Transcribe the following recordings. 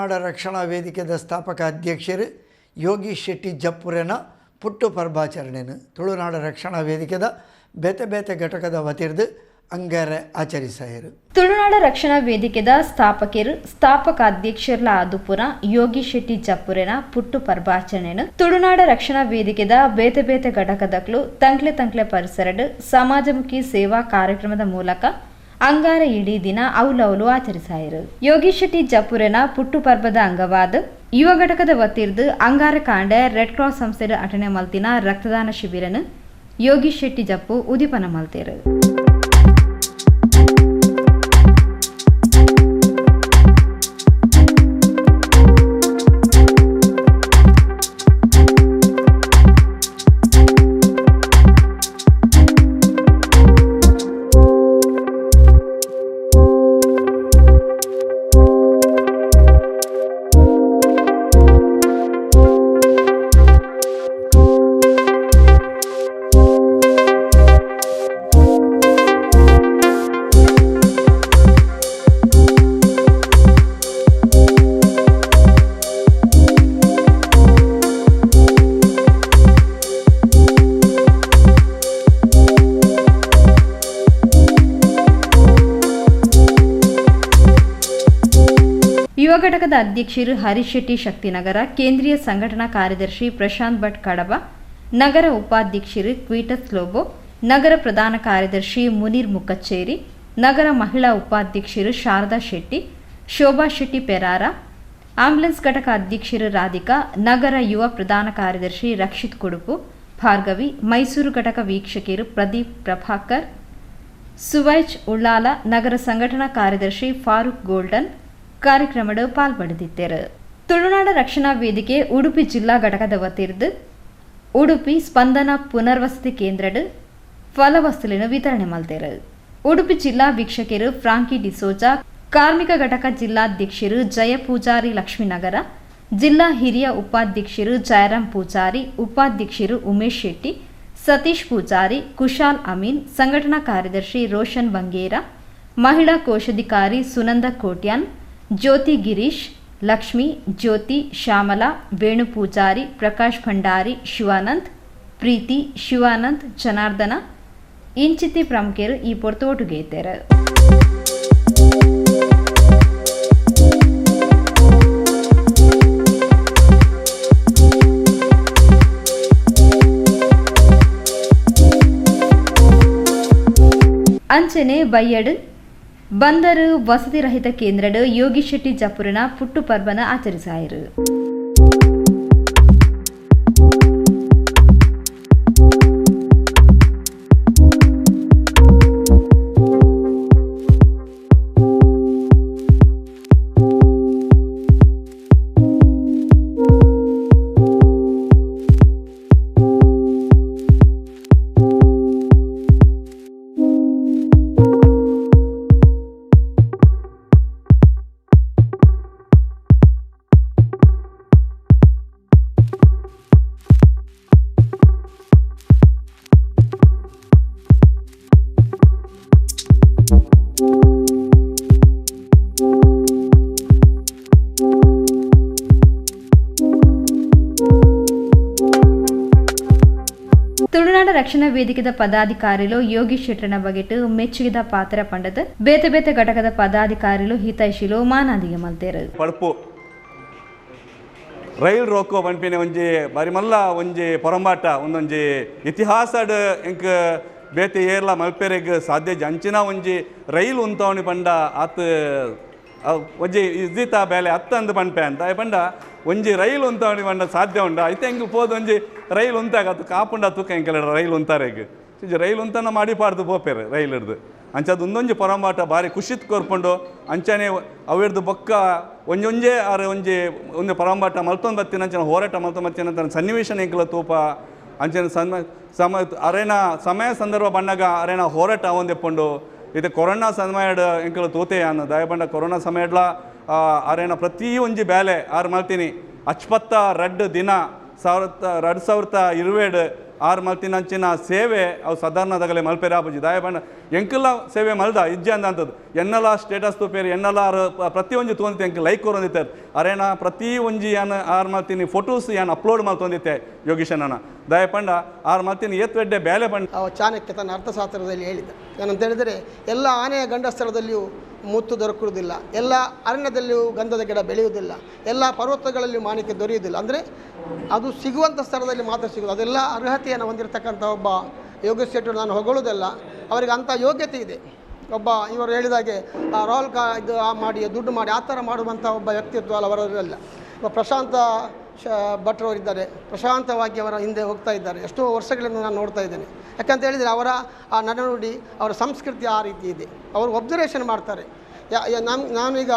ತುಳುನಾಡ ರಕ್ಷಣಾ ವೇದಿಕೆದ ಸ್ಥಾಪಕ ಅಧ್ಯಕ್ಷರು ಯೋಗೀಶ್ ಶೆಟ್ಟಿ ಜಪ್ಪುರೆನ ಪುಟ್ಟು ಪರ್ಬಾಚರಣೆಯನ್ನು ತುಳುನಾಡ ರಕ್ಷಣಾ ವೇದಿಕೆದ ಬೇತೆ ಬೇತೆ ಘಟಕದ ವತಿರ್ದು ಅಂಗಾರೆ ಆಚರಿಸಾಯರು. ತುಳುನಾಡ ರಕ್ಷಣಾ ವೇದಿಕೆದ ಸ್ಥಾಪಕರು ಸ್ಥಾಪಕ ಅಧ್ಯಕ್ಷರ್ಲ ಆದುಪುರ ಯೋಗೀಶ್ ಶೆಟ್ಟಿ ಜಪ್ಪುರೆನ ಪುಟ್ಟು ಪರ್ಬಾಚರಣೆಯನ್ನು ತುಳುನಾಡ ರಕ್ಷಣಾ ವೇದಿಕೆದ ಬೇತೆ ಬೇತೆ ಘಟಕದಕ್ಲು ತಂಕ್ಲೆ ತಂಕ್ಲೆ ಪರಿಸರಡ್ ಸಮಾಜಮುಖಿ ಸೇವಾ ಕಾರ್ಯಕ್ರಮದ ಮೂಲಕ ಅಂಗಾರ ಇಡೀ ದಿನ ಔಲೌಲು ಆಚರಿಸಾಯರು. ಯೋಗೀಶ್ ಶೆಟ್ಟಿ ಜಪ್ಪುರೆನ ಪುಟ್ಟು ಪರ್ಬದ ಅಂಗವಾದ ಯುವ ಘಟಕದ ವತಿರ್ದು ಅಂಗಾರ ಕಾಂಡೆ ರೆಡ್ ಕ್ರಾಸ್ ಸಂಸ್ಥೆಯ ಅಟನೆ ಮಲ್ತಿನ ರಕ್ತದಾನ ಶಿಬಿರನು ಯೋಗೀಶ್ ಶೆಟ್ಟಿ ಜಪ್ಪು ಉದಿಪನ ಮಲ್ತೇರು. ಯುವ ಘಟಕದ ಅಧ್ಯಕ್ಷರು ಹರೀಶ್ ಶೆಟ್ಟಿ ಶಕ್ತಿನಗರ, ಕೇಂದ್ರೀಯ ಸಂಘಟನಾ ಕಾರ್ಯದರ್ಶಿ ಪ್ರಶಾಂತ್ ಭಟ್ ಕಡಬ, ನಗರ ಉಪಾಧ್ಯಕ್ಷರು ಕ್ವೀಟಸ್ ಲೋಬೋ, ನಗರ ಪ್ರಧಾನ ಕಾರ್ಯದರ್ಶಿ ಮುನೀರ್ ಮುಕ್ಕಚ್ಚೇರಿ, ನಗರ ಮಹಿಳಾ ಉಪಾಧ್ಯಕ್ಷರು ಶಾರದಾ ಶೆಟ್ಟಿ, ಶೋಭಾ ಶೆಟ್ಟಿ ಪೆರಾರ, ಆಂಬ್ಯುಲೆನ್ಸ್ ಘಟಕ ಅಧ್ಯಕ್ಷರು ರಾಧಿಕಾ, ನಗರ ಯುವ ಪ್ರಧಾನ ಕಾರ್ಯದರ್ಶಿ ರಕ್ಷಿತ್ ಕುಡುಪು, ಭಾರ್ಗವಿ, ಮೈಸೂರು ಘಟಕ ವೀಕ್ಷಕರು ಪ್ರದೀಪ್ ಪ್ರಭಾಕರ್, ಸುವೈಜ್ ಉಳ್ಳಾಲ, ನಗರ ಸಂಘಟನಾ ಕಾರ್ಯದರ್ಶಿ ಫಾರೂಕ್ ಗೋಲ್ಡನ್ ಕಾರ್ಯಕ್ರಮಡ್ ಪಾಲ್ಪಡೆದಿದ್ದರು. ತುಳುನಾಡ ರಕ್ಷಣಾ ವೇದಿಕೆ ಉಡುಪಿ ಜಿಲ್ಲಾ ಘಟಕದ ವತಿರ್ದು ಉಡುಪಿ ಸ್ಪಂದನ ಪುನರ್ವಸತಿ ಕೇಂದ್ರಡ್ ಫಲವಸ್ತುలను ವಿತರಣೆ ಮಲ್ತೆರು. ಉಡುಪಿ ಜಿಲ್ಲಾ ವೀಕ್ಷಕರು ಫ್ರಾಂಕಿ ಡಿಸೋಜಾ, ಕಾರ್ಮಿಕ ಘಟಕ ಜಿಲ್ಲಾಧ್ಯಕ್ಷರು ಜಯ ಪೂಜಾರಿ ಲಕ್ಷ್ಮೀನಗರ, ಜಿಲ್ಲಾ ಹಿರಿಯ ಉಪಾಧ್ಯಕ್ಷರು ಜಯರಾಮ್ ಪೂಜಾರಿ, ಉಪಾಧ್ಯಕ್ಷರು ಉಮೇಶ್ ಶೆಟ್ಟಿ, ಸತೀಶ್ ಪೂಜಾರಿ, ಕುಶಾಲ್ ಅಮೀನ್, ಸಂಘಟನಾ ಕಾರ್ಯದರ್ಶಿ ರೋಷನ್ ಬಂಗೇರ, ಮಹಿಳಾ ಕೋಶಾಧಿಕಾರಿ ಸುನಂದ ಕೋಟ್ಯಾನ್, ಜ್ಯೋತಿ ಗಿರೀಶ್, ಲಕ್ಷ್ಮಿ, ಜ್ಯೋತಿ, ಶ್ಯಾಮಲಾ, ವೇಣು ಪೂಜಾರಿ, ಪ್ರಕಾಶ್ ಭಂಡಾರಿ, ಶಿವಾನಂದ್, ಪ್ರೀತಿ, ಶಿವಾನಂದ್, ಜನಾರ್ದನ ಇಂಚಿತಿ ಪ್ರಮುಖರು ಈ ಪೊರ್ತು ಒಟ್ಟುಗೈತೇರು. ಅಂಚನೆ ಬಯ್ಯಡು ಬಂದರು ವಸತಿ ರಹಿತ ಕೇಂದ್ರಡ್ ಯೋಗೀಶ್ ಶೆಟ್ಟಿ ಜಪ್ಪುರನ ಪುಟ್ಟು ಪರ್ಬನ ಆಚರಿಸಾಯರು. ತುಳುನಾಡ ರಕ್ಷಣಾ ವೇದಿಕೆದ ಪದಾಧಿಕಾರಿಲು ಯೋಗೀಶ್ ಶೆಟ್ಟರನ ಬಗೆಟ್ ಮೆಚ್ಚುಗೆದ ಪಾತ್ರ ಪಂಡದ ಬೇತೆ ಬೇತೆ ಘಟಕದ ಪದಾಧಿಕಾರಿಲು ಹಿತೈಷಿಲು ಮಾನಾದಿಗೆ ಮಲ್ತೇರು. ಪಡ್ಪು ರೈಲ್ ರೋಕೋ ಪನ್ಪಿನ ಒಂಜಿ ಬಾರಿ ಮಲ್ಲ ಒಂಜಿ ಪೊರಂಬಾಟ ಒಂದೊಂಜಿ ಇತಿಹಾಸಡ್ ಎಂಕ್ ಬೇತೆ ಏರ್ಲ ಮಲ್ಪೆರೆಗ್ ಸಾಧ್ಯ ಅಂಚಿನ ಒಂಜಿ ರೈಲ್ ಉಂತವಣಿ ಪಂಡ ಆತ್ ಒಂಜಿ ಇಜ್ಜಿತ ಬೇಲೆ ಅತ್ತಂದು ಪನ್ಪೆ ಅಂತ ಪಂಡ ಒಂಜಿ ರೈಲ್ ಉಂತವಣಿ ಪಂಡ ಸಾಧ್ಯ ಉಂಡ ಐತೆ ಎಂಕ್ ಪೋದು ಒಂಜಿ ರೈಲ್ ಉಂತಾಗ ಅದು ಕಾಪುಂಡ ತೂಕ ಎಂಕೆಲ್ಲ ರೈಲ್ ಉಂತಾರೆಗ್ ರೈಲ್ ಉಂತನ ಮಾಡಿ ಪಾಡ್ದು ಪೋಪೆರು ರೈಲ್ ಹಿಡ್ದು ಅಂಚದು ಒಂದೊಂಜಿ ಪೊರಂಬಾಟ ಭಾರಿ ಖುಷಿತ್ ಕೊರ್ಪುಂಡು. ಅಂಚನೆ ಅವಿರ್ದು ಬೊಕ್ಕ ಒಂಜೊಂಜೆ ಆರು ಒಂಜಿ ಒಂದು ಪೊರಂಬಾಟ ಮಲ್ತೊಂದು ಬತ್ತಿನ ಅಂಚನೆ ಹೋರಾಟ ಮಲ್ತೊಂದು ಬತ್ತಿನ ಅಂತ ಸನ್ನಿವೇಶನ ಎಂಕಲ ತೂಪ ಅಂಚನೆ ಸಮ ಸಮ ಅರೇನ ಸಮಯ ಸಂದರ್ಭ ಬಣ್ಣಗ ಅರೇನ ಹೋರಾಟ ಒಂದೆಪ್ಪುಂಡು. ಇದು ಕೊರೋನಾ ಸಮಯಡ್ ಎಂಕಲ ತೂತೆ ಅನ್ನ ದಯಬಂಡ ಕೊರೋನಾ ಸಮಯಡ್ಲ ಅರೇನ ಪ್ರತಿ ಒಂಜಿ ಬೇಲೆ ಆರು ಮಲ್ತೀನಿ ಅಚ್ಪತ್ತ ರಡ್ಡು ದಿನ 2020 ಆರು ಮಲ್ತಿನಂಚಿನ ಸೇವೆ ಅವು ಸಾಧಾರಣದಾಗಲೇ ಮಲ್ಪೆರೆ ಆಪುಜಿ ದಾಯ ಪಂಡ ಎಂಕಲ್ಲ ಸೇವೆ ಮಲ್ದ ಇಜ್ಜೆ ಅಂದಂಥದ್ದು ಎನ್ನಲ ಸ್ಟೇಟಸ್ ತೂಪೇರು ಎನ್ನಲ ಆರು ಪ್ರತಿಯೊಂಜಿ ತೋಂದಿತ್ತೆ ಎಂಕ್ ಲೈಕ್ ಕೊರೊಂದಿತ್ತಾರೆ ಅರೇನ ಪ್ರತಿ ಒಂಜಿ ಯಾನ್ ಆರು ಮಲ್ತಿನಿ ಫೋಟೋಸ್ ಯಾನ್ ಅಪ್ಲೋಡ್ ಮಲ್ತೊಂದಿತ್ತೆ ಯೋಗೀಶಣ್ಣನ ದಾಯ ಪಂಡ ಆರು ಮಲ್ತಿನಿ ಏತ್ ವೆಡ್ಡೆ ಬೇಲೆ ಪಂಡ. ಚಾಣಕ್ಯ ತನ್ನ ಅರ್ಥಶಾಸ್ತ್ರದಲ್ಲಿ ಹೇಳಿದ ಏನಂತೇಳಿದರೆ, ಎಲ್ಲ ಆನೆಯ ಗಂಡಸ್ಥಳದಲ್ಲಿಯೂ ಮುತ್ತು ದೊರಕುವುದಿಲ್ಲ, ಎಲ್ಲ ಅರಣ್ಯದಲ್ಲಿಯೂ ಗಂಧದ ಗಿಡ ಬೆಳೆಯುವುದಿಲ್ಲ, ಎಲ್ಲ ಪರ್ವತಗಳಲ್ಲಿಯೂ ಮಾಣಿಕ್ಯ ದೊರೆಯುವುದಿಲ್ಲ. ಅಂದರೆ ಅದು ಸಿಗುವಂಥ ಸ್ಥಳದಲ್ಲಿ ಮಾತ್ರ ಸಿಗುವುದು. ಅದೆಲ್ಲ ಅರ್ಹತೆಯನ್ನು ಹೊಂದಿರತಕ್ಕಂಥ ಒಬ್ಬ ಯೋಗೇಶ್ ಶೆಟ್ಟರು ನಾನು ಹೊಗಳುವುದಲ್ಲ, ಅವರಿಗೆ ಅಂಥ ಯೋಗ್ಯತೆ ಇದೆ. ಒಬ್ಬ ಇವರು ಹೇಳಿದಾಗೆ ರಾಹುಲ್ ಕಾ ಇದು ಮಾಡಿ ದುಡ್ಡು ಮಾಡಿ ಆ ಥರ ಮಾಡುವಂಥ ಒಬ್ಬ ವ್ಯಕ್ತಿತ್ವ ಅಲ್ಲ ಅವರಲ್ಲ. ಪ್ರಶಾಂತ ಭಟ್ರವರಿದ್ದಾರೆ, ಪ್ರಶಾಂತವಾಗಿ ಅವರ ಹಿಂದೆ ಹೋಗ್ತಾ ಇದ್ದಾರೆ. ಎಷ್ಟೋ ವರ್ಷಗಳಿಂದ ನಾನು ನೋಡ್ತಾ ಇದ್ದೇನೆ. ಯಾಕಂತ ಹೇಳಿದರೆ ಅವರ ಆ ನಡೆನುಡಿ, ಅವರ ಸಂಸ್ಕೃತಿ ಆ ರೀತಿ ಇದೆ. ಅವರು ಒಬ್ಸರ್ವೇಷನ್ ಮಾಡ್ತಾರೆ. ನಾನೀಗ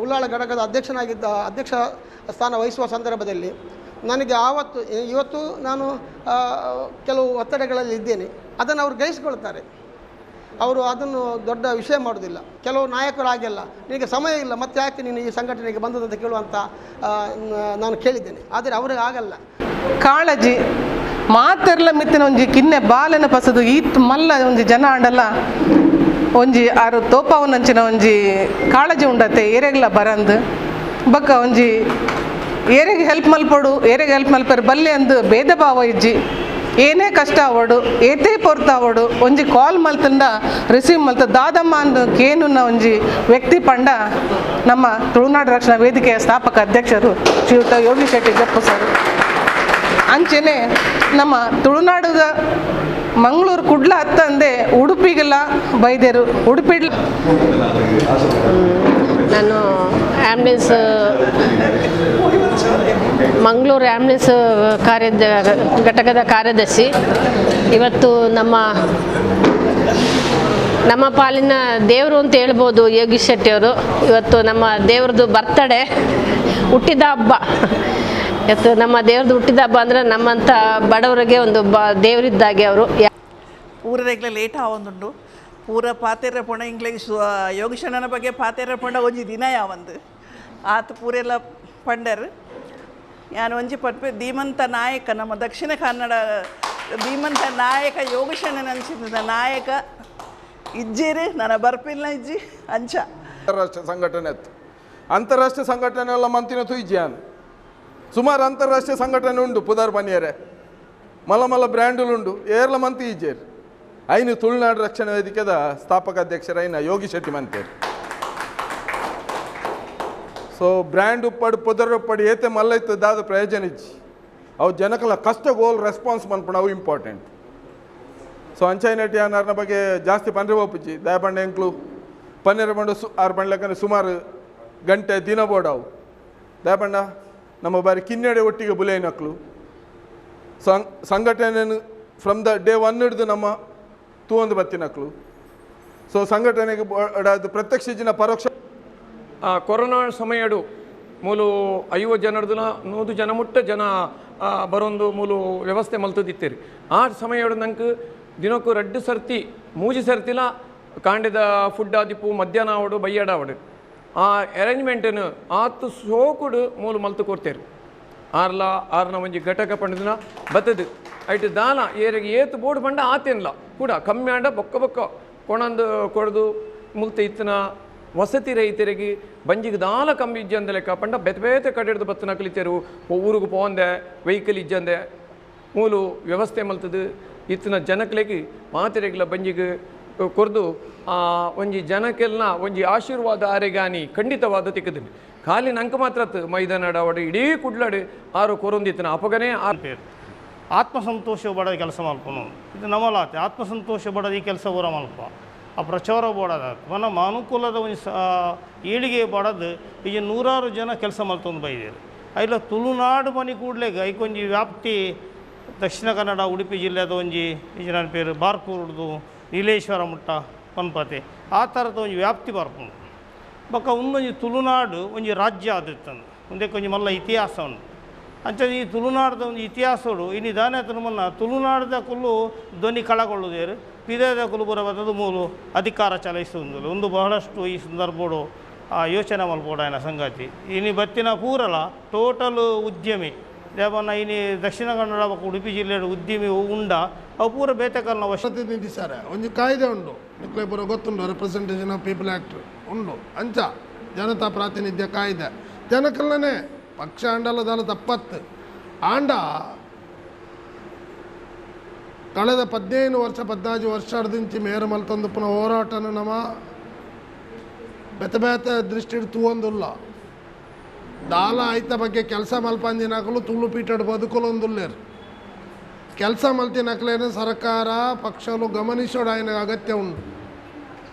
ಉಳ್ಳಾಳ ಘಟಕದ ಅಧ್ಯಕ್ಷನಾಗಿದ್ದ ಅಧ್ಯಕ್ಷ ಸ್ಥಾನ ವಹಿಸುವ ಸಂದರ್ಭದಲ್ಲಿ ನನಗೆ ಆವತ್ತು ಇವತ್ತು ನಾನು ಕೆಲವು ಒತ್ತಡಗಳಲ್ಲಿ ಇದ್ದೇನೆ, ಅದನ್ನು ಅವರು ಗ್ರಹಿಸ್ಕೊಳ್ತಾರೆ. ಅವರು ಅದನ್ನು ದೊಡ್ಡ ವಿಷಯ ಮಾಡೋದಿಲ್ಲ. ಕೆಲವು ನಾಯಕರು ಹಾಗೆಲ್ಲ, ನಿನಗೆ ಸಮಯ ಇಲ್ಲ ಮತ್ತೆ ಯಾಕೆ ನೀನು ಈ ಸಂಘಟನೆಗೆ ಬಂದದಂತ ಕೇಳುವಂಥ ನಾನು ಕೇಳಿದ್ದೇನೆ. ಆದರೆ ಅವ್ರಿಗೆ ಆಗಲ್ಲ. ಕಾಳಜಿ ಮಾತೆರ್ಲ ಮಿತ್ತಿನ ಒಂಜಿ ಕಿನ್ನೆ ಬಾಲನ ಪಸದು ಈತ್ ಮಲ್ಲ ಒಂಜಿ ಜನ ಆಂಡಲ್ಲ ಒಂಜಿ ಆರು ತೋಪಾವನಂಚಿನ ಒಂಜಿ ಕಾಳಜಿ ಉಂಡತೆ ಏರೆಗ್ಲ ಬರಂದು ಬಕ್ಕ ಒಂಜಿ ಏರೆಗೆ ಹೆಲ್ಪ್ ಮಲ್ಪೊಡು ಏರೆಗೆ ಹೆಲ್ಪ್ ಮಲ್ಪರು ಬಲ್ಲೆ ಅಂದು ಭೇದ ಭಾವ ಇಜ್ಜಿ. ಏನೇ ಕಷ್ಟ ಆವಡು ಏತೇ ಪೊರ್ತ ಆವಡು ಒಂಜಿ ಕಾಲ್ ಮಲ್ತಂಡ ರಿಸೀವ್ ಮಲ್ತ ದಾದಮ್ಮ ಅಂದು ಕೇನುನ್ನ ಒಂಜಿ ವ್ಯಕ್ತಿ ಪಂಡ ನಮ್ಮ ತುಳುನಾಡು ರಕ್ಷಣಾ ವೇದಿಕೆಯ ಸ್ಥಾಪಕ ಅಧ್ಯಕ್ಷರು ಶ್ರೀಯುತ ಯೋಗಿ ಶೆಟ್ಟಿ ಜಪ್ಪು ಸರ್. ಅಂಚೆನೆ ನಮ್ಮ ತುಳುನಾಡುದ ಮಂಗಳೂರು ಕುಡ್ಲ ಹತ್ತಂದೆ ಉಡುಪಿಗೆಲ್ಲ ಬೈದೇರು ಉಡುಪಿ. ನಾನು ಆ್ಯಂಬುಲೆನ್ಸ್ ಮಂಗಳೂರು ಆ್ಯಂಬುಲೆನ್ಸ್ ಘಟಕದ ಕಾರ್ಯದರ್ಶಿ. ಇವತ್ತು ನಮ್ಮ ನಮ್ಮ ಪಾಲಿನ ದೇವರು ಅಂತ ಹೇಳ್ಬೋದು ಯೋಗೀಶ್ ಶೆಟ್ಟಿಯವರು. ಇವತ್ತು ನಮ್ಮ ದೇವ್ರದ್ದು ಬರ್ತಡೇ, ಹುಟ್ಟಿದ ಹಬ್ಬ. ಇವತ್ತು ನಮ್ಮ ದೇವ್ರದ್ದು ಹುಟ್ಟಿದ ಹಬ್ಬ ಅಂದರೆ ನಮ್ಮಂಥ ಬಡವರಿಗೆ ಒಂದು ದೇವರಿದ್ದಾಗೆ ಅವರು. ಪೂರದೆಗ್ಲ ಲೇಟ್ ಆವೊಂದುಂಡು ಪೂರ ಪಾತೆರ ಪೋಣ ಇಂಗ್ಲಿಷ್ ಯೋಗೀಶಣ್ಣನ ಬಗ್ಗೆ ಪಾತೆರ ಪೋಣ ಒಂಜಿ ದಿನ ಯಾವಂದು ಆತ ಪೂರೆಲ್ಲ ಪಂಡರ್. ಯಾನು ಒಂಜಿ ಪಟ್ಪೆ ಧೀಮಂತ ನಾಯಕ, ನಮ್ಮ ದಕ್ಷಿಣ ಕನ್ನಡ ಧೀಮಂತ ನಾಯಕ ಯೋಗೀಶಣ್ಣನ ಅನ್ಸಿದ ನಾಯಕ ಇಜ್ಜಿರಿ ನನ್ನ ಬರ್ಪಿಲ್ಲ ಇಜ್ಜಿ ಅಂಚ. ಅಂತಾರಾಷ್ಟ್ರೀಯ ಸಂಘಟನೆ ಇತ್ತು, ಅಂತಾರಾಷ್ಟ್ರೀಯ ಸಂಘಟನೆ ಎಲ್ಲ ಮಂತಿನ ತುಯ್ಜಿಯಾನ್ ಸುಮಾರು ಅಂತಾರಾಷ್ಟ್ರೀಯ ಸಂಘಟನೆ ಉಂಡು ಪುದರ್ ಬನಿಯರೆ ಮಲ್ಲ ಮಲ್ಲ ಬ್ರ್ಯಾಂಡುಲುಂಡು ಏರ್ಲ ಮಂತಿ ಇಜ್ಜೇರು. ಐನು ತುಳುನಾಡು ರಕ್ಷಣಾ ವೇದಿಕೆದ ಸ್ಥಾಪಕ ಅಧ್ಯಕ್ಷರೈನ ಯೋಗಿ ಶೆಟ್ಟಿ ಮಂತೇರು. ಸೊ ಬ್ರ್ಯಾಂಡ್ ಉಪ್ಪಡು ಪುದರ್ ಉಪ್ಪಡು ಏತೆ ಮಲ್ಲ ಇತ್ತು ದಾದ ಪ್ರಯೋಜನ ಇಜ್ಜಿ. ಅವು ಜನಕಲ ಕಷ್ಟ ಗೋಲ್ ರೆಸ್ಪಾನ್ಸ್ ಮನ್ಪಣ ಅವು ಇಂಪಾರ್ಟೆಂಟ್. ಸೊ ಅಂಚೈನಟಿ ಅನ್ನಾರನ ಬಗ್ಗೆ ಜಾಸ್ತಿ ಪನ್ರೆ ಒಪ್ಪುಜಿ ದಯಪಂಡ ಎಂಕ್ಲು ಪನ್ನೆರ ಬಂಡು ಆರು ಬಂಡ್ಲಕ್ಕಂದ್ರೆ ಸುಮಾರು ಗಂಟೆ ದಿನ ಬೋಡವು. ದಯಪಂಡ ನಮ್ಮ ಬಾರಿ ಕಿನ್ನಡೆ ಒಟ್ಟಿಗೆ ಬುಲೇನಕ್ಲು ಸಂಘಟನೆಯನ್ನು from the day one ಹಿಡಿದು ನಮ್ಮ ತೂವೊಂದು ಬತ್ತಿನಕ್ಲು. ಸೊ ಸಂಘಟನೆಗೆ ಅದು ಪ್ರತ್ಯಕ್ಷ ಜಿನ ಪರೋಕ್ಷ. ಕೊರೋನಾ ಸಮಯಡು ಮೂಲು 50 ಜನರದನ 100 ಜನ ಮುಟ್ಟ ಜನ ಬರೊಂದು ಮೂಲು ವ್ಯವಸ್ಥೆ ಮಲ್ತದಿತ್ತೀರಿ. ಆ ಸಮಯಡು ನಂಗೆ ದಿನಕ್ಕೂ 2 ಸರ್ತಿ 3 ಸರ್ತಿಲ ಕಾಂಡದ ಫುಡ್ ಆದಿಪ್ಪು ಮಧ್ಯಾಹ್ನ ಆವಡು ಬಯ್ಯಾಡ ಆವಡು ಆ ಅರೇಂಜ್ಮೆಂಟನ್ನು ಆತು ಸೋಕುಡು ಮೂಲು ಮಲ್ತು ಕೊಡ್ತೇರು. ಆರ್ಲ ಆರ್ನ ಒಂಜಿ ಘಟಕ ಪಂಡದಿನ ಬತ್ತದು ಐಟ್ ದಾಲ ಏರಿಗೆ ಏತು ಬೋರ್ಡ್ ಪಂಡ ಆತೇನ್ಲ ಕೂಡ ಕಮ್ಮಿ ಆಂಡ ಬೊಕ್ಕ ಬೊಕ್ಕ ಕೊಣಂದು ಕೊಡ್ದು ಮುಲ್ತ ಇತ್ತಿನ ವಸತಿ ರೈತರಿಗೆ ಬಂಜಿಗೆ ದಾಲ ಕಮ್ಮಿ ಇಜ್ಜಂದ ಲೆಕ್ಕ ಪಂಡ ಬೇತೆ ಬೇತೆ ಕಡೆಡ್ದು ಬತ್ತನ ಕಲಿತೇರು ಊರಿಗೆ ಪೋಂದೆ ವೆಹಿಕಲ್ ಇಜ್ಜಂದೆ ಮೂಲು ವ್ಯವಸ್ಥೆ ಮಲ್ತದು ಇತ್ತಿನ ಜನಕ್ಲೆಗೆ ಮಾತೆರೆಗ್ಲ ಬಂಜಿಗೆ ಕೊರ್ದು ಒಂಜಿ ಜನಕ್ಕೆಲ್ಲ ಒಂಜಿ ಆಶೀರ್ವಾದ ಆರೆಗಾನಿ ಖಂಡಿತವಾದ ತಿಕ್ಕದಿನಿ. ಖಾಲಿ ನಂಗೆ ಮಾತ್ರ ಮೈದಾನಡ ಅವಡು ಇಡೀ ಕುಡ್ಲಾಡು ಆರು ಕೊರೊಂದಿತ್ತನ ಅಪಗನೇ ಆರು ಆತ್ಮಸಂತೋಷ ಬಡದ ಕೆಲಸ ಮಲ್ಪನು ಇದು ನಮ್ಮಲಾತೆ ಆತ್ಮಸಂತೋಷ ಬಡದ ಈ ಕೆಲಸ ಊರ ಮಲ್ಪ ಆ ಪ್ರಚಾರ ಬೋಡದ ನಮ್ಮ ಅನುಕೂಲದ ಒಂದು ಏಳಿಗೆ ಬಡದು ಈಗ ನೂರಾರು ಜನ ಕೆಲಸ ಮಲ್ತೊಂದು ಬೈದೇರು. ಐಲ ತುಳುನಾಡು ಮನೆ ಕೂಡಲೇ ಐಕೊಂಜಿ ವ್ಯಾಪ್ತಿ ದಕ್ಷಿಣ ಕನ್ನಡ ಉಡುಪಿ ಜಿಲ್ಲೆದ ಒಂಜಿ ಈ ನನ್ನ ಪೇರು ಬಾರ್ಕೂರ್ದು ನೀಲೇಶ್ವರ ಮುಟ್ಟ ಪನ್ಪತೆ ಆ ಥರದ ಒಂಜಿ ವ್ಯಾಪ್ತಿ ಬರ್ಪುಂಡು. ಬೊಕ್ಕ ಒಂದೊಂಜಿ ತುಳುನಾಡು ಒಂಜಿ ರಾಜ್ಯ ಆದಿತ್ತಂದು ಒಂದಕ್ಕೆ ಒಂಜಿ ಮಲ್ಲ ಇತಿಹಾಸ ಉಂಡು. ಅಂಚ ಈ ತುಳುನಾಡದ ಒಂದು ಇತಿಹಾಸೋಡು ಇನ್ನು ದಾನೆ ಮುನ್ನ ತುಳುನಾಡದ ಕುಲ್ಲು ಧ್ವನಿ ಕಳಗೊಳ್ಳುದೇರು ಪಿದದ ಕುಲು ಬರಬತ್ತದು ಮೂಲು ಅಧಿಕಾರ ಚಲಾಯಿಸುವುದು ಒಂದು ಬಹಳಷ್ಟು ಈ ಸಂದರ್ಭೋಡು ಆ ಯೋಚನೆ ಮಲ್ಪೋಡಾಯನ ಸಂಗತಿ. ಇನ್ನು ಬತ್ತಿನ ಪೂರಲ ಟೋಟಲ್ ಉದ್ಯಮಿ ದೇವನ ಇನಿ ದಕ್ಷಿಣ ಕನ್ನಡ ಉಡುಪಿ ಜಿಲ್ಲೆಯ ಉದ್ಯಮಿ ಉಂಡ ಅವು ಪೂರ ಬೇತೆಕಲ್ನ ವಶ ಪ್ರತಿನಿಧಿಸಾರೆ ಒಂಜಿ ಕಾಯ್ದೆ ಉಂಡು ನಿಕ್ಲೆ ಪೂರ ಗೊತ್ತುಂಡು representation of people act ಉಂಡು ಅಂಚ ಜನತಾ ಪ್ರಾತಿನಿಧ್ಯ ಕಾಯ್ದೆ ಜನಕಲ್ಲನೆ ಪಕ್ಷ ಅಂಡಲ ದಾಲ ತಪ್ಪತ್ತು ಆಂಡ ಕಳೆದ 15 ವರ್ಷ 14 ವರ್ಷದಿಂಚಿ ಮೇರು ಮಲ್ತೊಂದುಪ್ಪುನ ಹೋರಾಟನ ನಮ ಬೇತೆ ಬೇತೆ ದೃಷ್ಟಿಡ್ ತೂವೊಂದುಲ್ಲ ದಾಲ ಐತ ಬಗ್ಗೆ ಕೆಲಸ ಮಲ್ಪಂದಿನಕುಲು ತುಳು ಪೀಟಡ್ ಬದುಕಲೊಂದುಲ್ಲೆರ್ ಕೆಲಸ ಮಲ್ತಿನಕ್ಲೇನು ಸರ್ಕಾರ ಪಕ್ಷಲು ಗಮನಿಸೋಡಾಯಿನ ಅಗತ್ಯ ಉಂಡು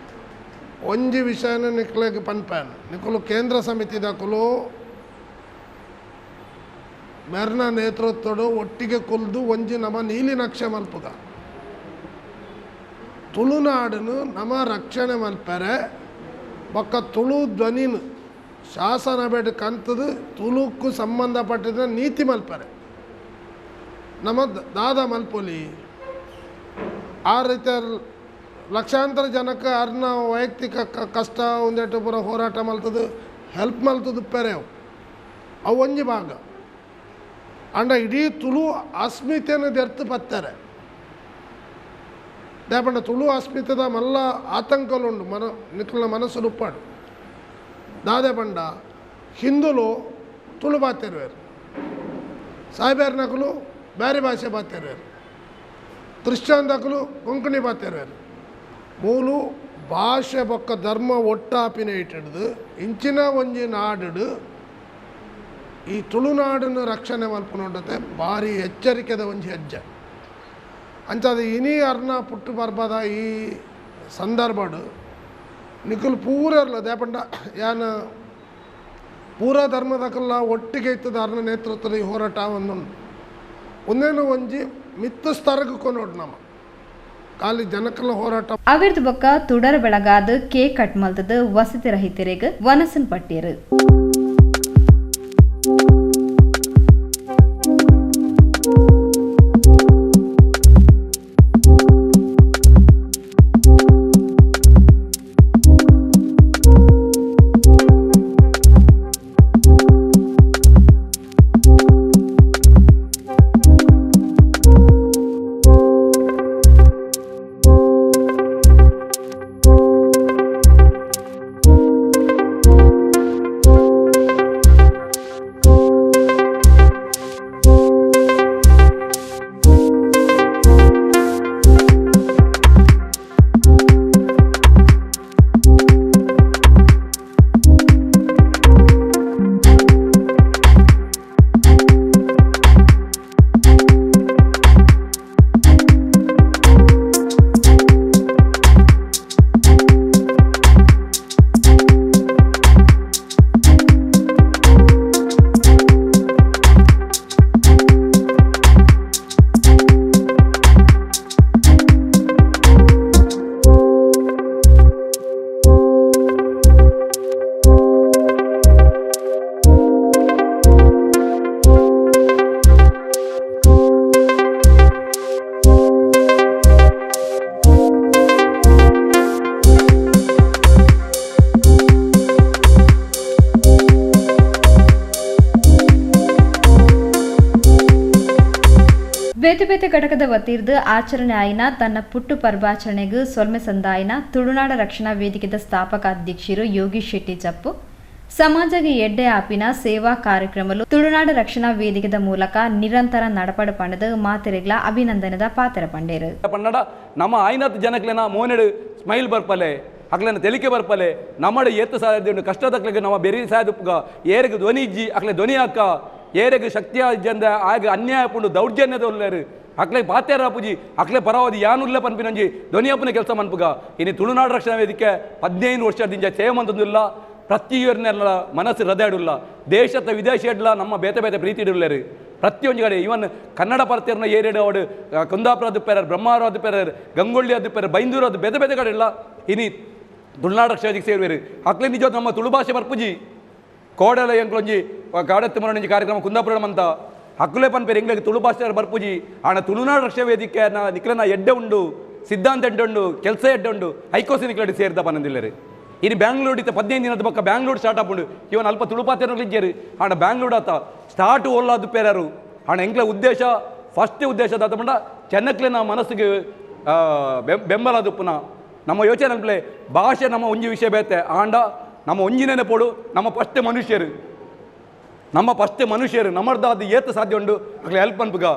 ಒಂಜಿ ವಿಷಯನ ನಿಕ್ಲೆಗ್ ಪನ್ಪೇನ್ ನಿಕುಲು ಕೇಂದ್ರ ಸಮಿತಿದಕುಲು ಮೆರ್ನ ನೇತೃತ್ವಡು ಒಟ್ಟಿಗೆ ಕುಲ್ದು ಒಂಜಿ ನಮ ನೀಲಿ ನಕ್ಷೆ ಮಲ್ಪುಗ ತುಳುನಾಡನ್ನು ನಮ ರಕ್ಷಣೆ ಮಲ್ಪೆರೆ ಬೊಕ್ಕ ತುಳು ಧ್ವನಿನ ಶಾಸನ ಬೇಡ ಕಂತದು ತುಳುಕ್ಕು ಸಂಬಂಧಪಟ್ಟಿದ ನೀತಿ ಮಲ್ಪೆರೆ ನಮ್ಮ ದಾದ ಮಲ್ಪೊಲಿ ಆ ರೀತಿಯ ಲಕ್ಷಾಂತರ ಜನಕ್ಕೆ ಅರ್ನ ವೈಯಕ್ತಿಕ ಕಷ್ಟ ಒಂದೆಟ್ಟು ಪೂರ ಹೋರಾಟ ಮಲ್ತದು ಹೆಲ್ಪ್ ಮಲ್ತದು ಪೆರೆ ಅವು ಅವು ಒಂಜಿ ಭಾಗ ಅಂಡ ಇಡೀ ತುಳು ಅಸ್ಮಿತೆಯನ್ನು ದೆರ್ತು ಪತ್ತಾರೆ ದಾಪಂಡ ತುಳು ಅಸ್ಮಿತೆದ ಮಲ್ಲ ಆತಂಕಲುಂಡು ಮನ ನಿಕ್ಕಲ ಮನಸ್ಸು ಉಪ್ಪಾಡು ದಾದೆ ಪಂಡ ಹಿಂದುಲು ತುಳು ಬಾತಿರುವರು ಸಾಯ್ಬೇರ್ ನಕಲು ಬೇರೆ ಭಾಷೆ ಬಾತಿರುವರು ಕ್ರಿಶ್ಚಿಯನ್ ದಕಲು ಕೊಂಕಣಿ ಬಾತಿರುವರು ಮೂಲು ಭಾಷೆ ಬೊಕ್ಕ ಧರ್ಮ ಒಟ್ಟಾಪಿನ ಇಟ್ಟಿಡ್ದು ಇಂಚಿನ ಒಂಜಿ ನಾಡು ಈ ತುಳುನಾಡನ್ನು ರಕ್ಷಣೆ ಮಲ್ಪುನೊಂಡತೆ ಭಾರಿ ಎಚ್ಚರಿಕೆದ ಒಂಜಿ ಹೆಜ್ಜೆ ಅಂಚಾದ ಇನಿ ಅರ್ನ ಪುಟ್ಟು ಬರ್ಬದ ಈ ಸಂದರ್ಭಡು ನಿಕುಲು ಪೂರರ್ಲ ದೇಪಂಡ ಯಾನ ಪೂರ ಧರ್ಮದಕಲ್ಲ ಒಟ್ಟಿಗೆ ಇತ್ತದ ಅರ್ನ ನೇತೃತ್ವದ ಈ ಹೋರಾಟ ಒಂದುಂಡು ಒಂದೇನು ಒಂಜಿ ಮಿತ್ತು ಸ್ತರಗ್ ಕೊನೋಡು ನಮ್ಮ ಖಾಲಿ ಜನಕಲ್ಲ ಹೋರಾಟ ಅವಿರ್ದ ಬೊಕ್ಕ ತುಡರ್ ಬೆಳಗಾದ ಕೇಕ್ ಕಟ್ ಮಲ್ತದ ವಸತಿ ರಹಿತರಿಗೆ ವನಸನ್ ಪಟ್ಟಿಯರು. ಬೇತೆ ಬೇತೆ ಘಟಕದ ವತಿರ್ದು ಆಚರಣೆ ಆಯಿನ ತನ್ನ ಪುಟ್ಟು ಪರ್ವಾಚರಣೆಗೂ ಸೊಲ್ಮೆ ಸಂದಾಯಿನ ತುಳುನಾಡ ರಕ್ಷಣಾ ವೇದಿಕೆದ ಸ್ಥಾಪಕ ಅಧ್ಯಕ್ಷರು ಯೋಗೀಶ್ ಶೆಟ್ಟಿ ಜಪ್ಪು ಸಮಾಜಗೆ ಎಡ್ಡೆ ಆಪಿನ ಸೇವಾ ಕಾರ್ಯಕ್ರಮಲು ತುಳುನಾಡ ರಕ್ಷಣಾ ವೇದಿಕೆದ ಮೂಲಕ ನಿರಂತರ ನಡಪಡ ಪಂಡದ ಮಾತೆರೆಗ್ಲ ಅಭಿನಂದನದ ಪಾತ್ರ ಪಂಡೇರು. ಪನ್ನಡ ನಮ್ಮ ಆಯ್ನತ್ ಜನಕ್ಲೆನ ಮೋನೆಡು ಸ್ಮೈಲ್ ಬರ್ಪಲೆ ಅಕ್ಲೆನ ತೆಲಿಕೆ ಬರ್ಪಲೆ ನಮ್ಮಡ ಏತ್ತು ಸಾಧ್ಯ ಕಷ್ಟದಕ್ಲೆಗೆ ನಮ್ಮ ಬೆರಿ ಸಾಯದುಪ್ಪುಗ ಏರಿಗೆ ಧ್ವನಿ ಇಜ್ಜಿ ಅಕ್ಲೆ ಧ್ವನಿ ಹಾಕ ಏರೆಗ್ ಶಕ್ತಿಯ ಜಂದ ಆಗ ಅನ್ಯಾಯ ಪುಂಡು ದೌರ್ಜನ್ಯದ ಉಲ್ಲೇರು ಅಕ್ಲೆ ಪಾತ್ಯಾರ ಪೂಜಿ ಅಕ್ಲೆ ಪರವಾದಿ ಯಾನುಲ್ಲ ಪನ್ಪಿನಂಜಿ ಧ್ವನಿಯಪ್ಪನ ಕೆಲಸ ಮನ್ಪುಗ ಇನ್ನು ತುಳುನಾಡು ರಕ್ಷಣಾ ವೇದಿಕೆ 15 ವರ್ಷದಿಂದ ಸೇವೆ ಮಂತೊಂದಿಲ್ಲ ಪ್ರತಿಯೊರ್ನೆಲ್ಲ ಮನಸ್ಸು ಹೃದಯ ಇಡುಲ್ಲ ದೇಶದ ವಿದೇಶ ಇಡಲ್ಲ ನಮ್ಮ ಬೇತೆ ಬೇತೆ ಪ್ರೀತಿ ಇಡುಲ್ಲೇರು ಪ್ರತಿಯೊಂದು ಕಡೆ ಇವನ್ ಕನ್ನಡ ಪರತಿಯರ್ನ ಏರಿಡು ಅವಡು ಕುಂದಾಪುರ ಪೇರರ್ ಬ್ರಹ್ಮಾವರ ಪೇರರ್ ಗಂಗೊಳ್ಳಿ ಅದು ಪೇರರ್ ಬೈಂದೂರು ಅದು ಬೇತೆ ಬೇತೆ ಕಡೆ ಇಲ್ಲ ಇನಿ ತುಳುನಾಡು ರಕ್ಷಣಾ ವೇದಿಕೆ ಸೇರುವೇರು ಅಕ್ಲೆ ನಿಜ ನಮ್ಮ ತುಳು ಭಾಷೆ ಬರ್ಪುಜಿ ಕೋಡಲ ಎಂಕ್ಲೊಂಜಿ ಕಾಡತ್ತು ಮರಣಿಂಜಿ ಕಾರ್ಯಕ್ರಮ ಕುಂದಾಪುರ ಅಂತ ಹಕ್ಕುಲೆ ಪನ್ಪೇರು ಎಂಗ್ಲಿಗೆ ತುಳು ಭಾಷೆ ಬರ್ಪುಜಿ ಆಣ ತುಳುನಾಡು ರಕ್ಷಣಾ ವೇದಿಕೆ ನಿಕ್ಲನ ಎಡ್ಡೆ ಉಂಡು ಸಿದ್ಧಾಂತ ಎಡ್ಡೆ ಉಂಡು ಕೆಲಸ ಎಡ್ಡೆ ಉಂಡು ಐಕೋಸಿ ನಿಕ್ಲಡಿ ಸೇರಿದ ಪನ್ನೊಂದಿಲ್ಲರು ಇನ್ನು ಬ್ಯಾಂಗ್ಳೂರು ಇತ್ತ 15 ದಿನದ ಪಕ್ಕ ಬ್ಯಾಂಗ್ಳೂರು ಸ್ಟಾರ್ಟ್ ಆಪುಂಡು ಇವನ್ ಅಲ್ಪ ತುಳು ಪಾತೆರಲು ಇಜ್ಜೇರು ಆಣ ಬ್ಯಾಂಗ್ಳೂರು ಆತ ಸ್ಟಾರ್ಟ್ ಓಲಾದು ಪೇರಾರು ಆಂಡ ಎಂಕ್ಲೆ ಉದ್ದೇಶ ಫಸ್ಟ್ ಉದ್ದೇಶ ದಾದ ಪಂಡ ಚೆನ್ನಕ್ಲೆನ ಮನಸ್ಸಿಗೆ ಬೆಂಬಲ ದುಪ್ಪುನ ನಮ್ಮ ಯೋಚನೆ ಅನ್ಪ್ಲೆ ಭಾಷೆ ನಮ್ಮ ಒಂಜಿ ವಿಷಯ ಬೇತೆ ಆಂಡ ನಮ್ಮ ಒಂಜಿನೇನೆ ಪೋಡು ನಮ್ಮ ಫಸ್ಟ್ ಮನುಷ್ಯರು ನಮ್ಮ ಫಸ್ಟ್ ಮನುಷ್ಯರು ನಮ್ಮರ್ದಾದ ಏತ ಸಾಧ್ಯ ಉಂಡು ಅಕ್ಲೆ ಹೆಲ್ಪ್ ಅನ್ಪುಗ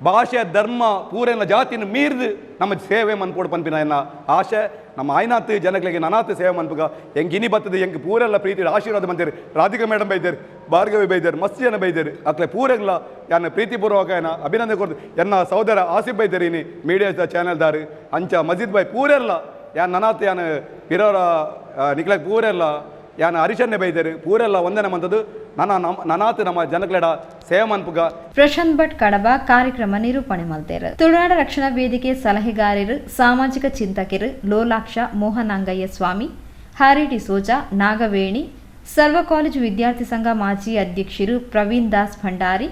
ಭಾಷೆ ಧರ್ಮ ಪೂರೆನ ಜಾತಿನ ಮೀರ್ದು ನಮ್ಮ ಸೇವೆ ಮನ್ಪೋಡು ಪನ್ಪಿನ ಎನ್ನ ಆಶೆ ನಮ್ಮ ಆಯ್ನಾತ್ ಜನಗಳಿಗೆ ನನಾತ್ ಸೇವೆ ಮನ್ಪುಗ ಹೆಂಗೆ ಇನಿ ಬರ್ತದೆ ಹೆಂಗೆ ಪೂರೆಲ್ಲ ಪ್ರೀತಿ ಆಶೀರ್ವಾದ ಮಂತೇರಿ ರಾಧಿಕಾ ಮೇಡಮ್ ಬೈದೇರು ಭಾರ್ಗವಿ ಬೈದೇರು ಮಸ್ತ್ ಜನ ಬೈದೇರು ಅಕ್ಲೆ ಪೂರೆಗ್ಲ ಯಾನ ಪ್ರೀತಿಪೂರ್ವಕ ಏನ ಅಭಿನಂದನೆ ಕೊಡ್ದು ಎನ್ನ ಸಹೋದರ ಆಸಿಫ್ ಬೈದೇರಿ ಇನಿ ಮೀಡಿಯಾ ಚಾನೆಲ್ದಾರು ಅಂಚ ಮಜೀದ್ ಬಾಯ್ ಪೂರೆಲ್ಲ ಯಾನ್ ನನಾತ್ ಯಾನ್ ಪಿರೋರ ನಿಕ್ಲಾಗ್ ಪೂರೆಲ್ಲ ಯಾನ್ ಹರಿಶನ್ನೆ ಬೈದೇರು ಪೂರೆಲ್ಲ ವಂದನೆ ಮಂತದ್ದು ನನ್ನ ನನಾತ್ ನಮ್ಮ ಜನಕ್ಲೆಡ ಸೇವೆ ಮನ್ಪುಗ. ಪ್ರಶಾಂತ್ ಭಟ್ ಕಡಬ ಕಾರ್ಯಕ್ರಮ ನಿರೂಪಣೆ ಮಲ್ತೇರು. ತುಳುನಾಡ ರಕ್ಷಣಾ ವೇದಿಕೆ ಸಲಹೆಗಾರರು ಸಾಮಾಜಿಕ ಚಿಂತಕರು ಲೋಲಾಕ್ಷ ಮೋಹನಾಂಗಯ್ಯ ಸ್ವಾಮಿ, ಹ್ಯಾರಿ ಡಿಸೋಜಾ, ನಾಗವೇಣಿ, ಸರ್ವ ಕಾಲೇಜು ವಿದ್ಯಾರ್ಥಿ ಸಂಘ ಮಾಜಿ ಅಧ್ಯಕ್ಷರು ಪ್ರವೀಣ್ ದಾಸ್ ಭಂಡಾರಿ,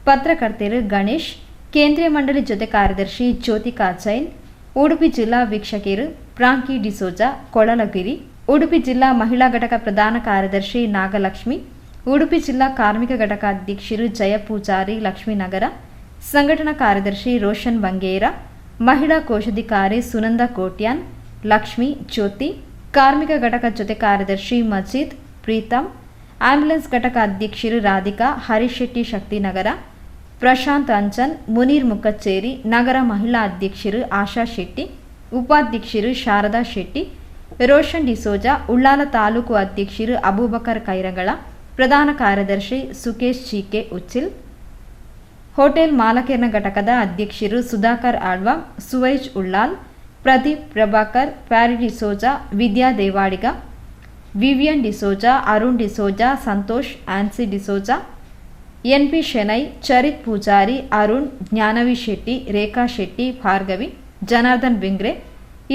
ಪತ್ರಕರ್ತರು ಗಣೇಶ್, ಕೇಂದ್ರೀಯ ಮಂಡಳಿ ಜೊತೆ ಕಾರ್ಯದರ್ಶಿ ಜ್ಯೋತಿಕಾ ಜೈನ್, ಉಡುಪಿ ಜಿಲ್ಲಾ ವೀಕ್ಷಕರು ಪ್ರಾಂಕಿ ಡಿಸೋಜಾ ಕೊಳಲಗಿರಿ, ಉಡುಪಿ ಜಿಲ್ಲಾ ಮಹಿಳಾ ಘಟಕ ಪ್ರಧಾನ ಕಾರ್ಯದರ್ಶಿ ನಾಗಲಕ್ಷ್ಮಿ, ಉಡುಪಿ ಜಿಲ್ಲಾ ಕಾರ್ಮಿಕ ಘಟಕ ಅಧ್ಯಕ್ಷರು ಜಯ ಪೂಜಾರಿ ಲಕ್ಷ್ಮೀನಗರ, ಸಂಘಟನಾ ಕಾರ್ಯದರ್ಶಿ ರೋಷನ್ ಬಂಗೇರ, ಮಹಿಳಾ ಕೋಶಾಧಿಕಾರಿ ಸುನಂದ ಕೋಟ್ಯಾನ್, ಲಕ್ಷ್ಮಿ ಜ್ಯೋತಿ, ಕಾರ್ಮಿಕ ಘಟಕ ಜೊತೆ ಕಾರ್ಯದರ್ಶಿ ಮಜೀದ್ ಪ್ರೀತಮ್, ಆಂಬ್ಯುಲೆನ್ಸ್ ಘಟಕ ಅಧ್ಯಕ್ಷರು ರಾಧಿಕಾ, ಹರೀಶ್ ಶೆಟ್ಟಿ ಶಕ್ತಿನಗರ, ಪ್ರಶಾಂತ್ ಅಂಚನ್, ಮುನೀರ್ ಮುಕ್ಕಚ್ಚೇರಿ, ನಗರ ಮಹಿಳಾ ಅಧ್ಯಕ್ಷರು ಆಶಾ ಶೆಟ್ಟಿ, ಉಪಾಧ್ಯಕ್ಷರು ಶಾರದಾ ಶೆಟ್ಟಿ, ರೋಷನ್ ಡಿಸೋಜಾ, ಉಳ್ಳಾಲ ತಾಲೂಕು ಅಧ್ಯಕ್ಷರು ಅಬೂಬಕರ್ ಕೈರಂಗಳ, ಪ್ರಧಾನ ಕಾರ್ಯದರ್ಶಿ ಸುಕೇಶ್ ಚಿಕೆ ಉಚ್ಚಿಲ್, ಹೋಟೆಲ್ ಮಾಲಕೇರ್ನ ಘಟಕದ ಅಧ್ಯಕ್ಷರು ಸುಧಾಕರ್ ಆಳ್ವಾ, ಸುವೈಜ್ ಉಳ್ಳಾಲ್, ಪ್ರದೀಪ್ ಪ್ರಭಾಕರ್, ಪ್ಯಾರಿ ಡಿಸೋಜಾ, ವಿದ್ಯಾ ದೇವಾಡಿಗ, ವಿವಿಯನ್ ಡಿಸೋಜಾ, ಅರುಣ್ ಡಿಸೋಜಾ, ಸಂತೋಷ್, ಆನ್ಸಿ ಡಿಸೋಜಾ, ಎನ್ಪಿ ಶೆನೈ, ಚರಿತ್ ಪೂಜಾರಿ, ಅರುಣ್, ಜ್ಞಾನವಿ ಶೆಟ್ಟಿ, ರೇಖಾ ಶೆಟ್ಟಿ, ಭಾರ್ಗವಿ, ಜನಾರ್ದನ್ ಬಿಂಗ್ರೆ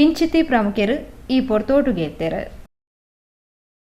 ಇಂಚಿತಿ ಪ್ರಮುಖರು ಈ ಪೊರ್ತೋಟುಗೆತ್ತೇರು.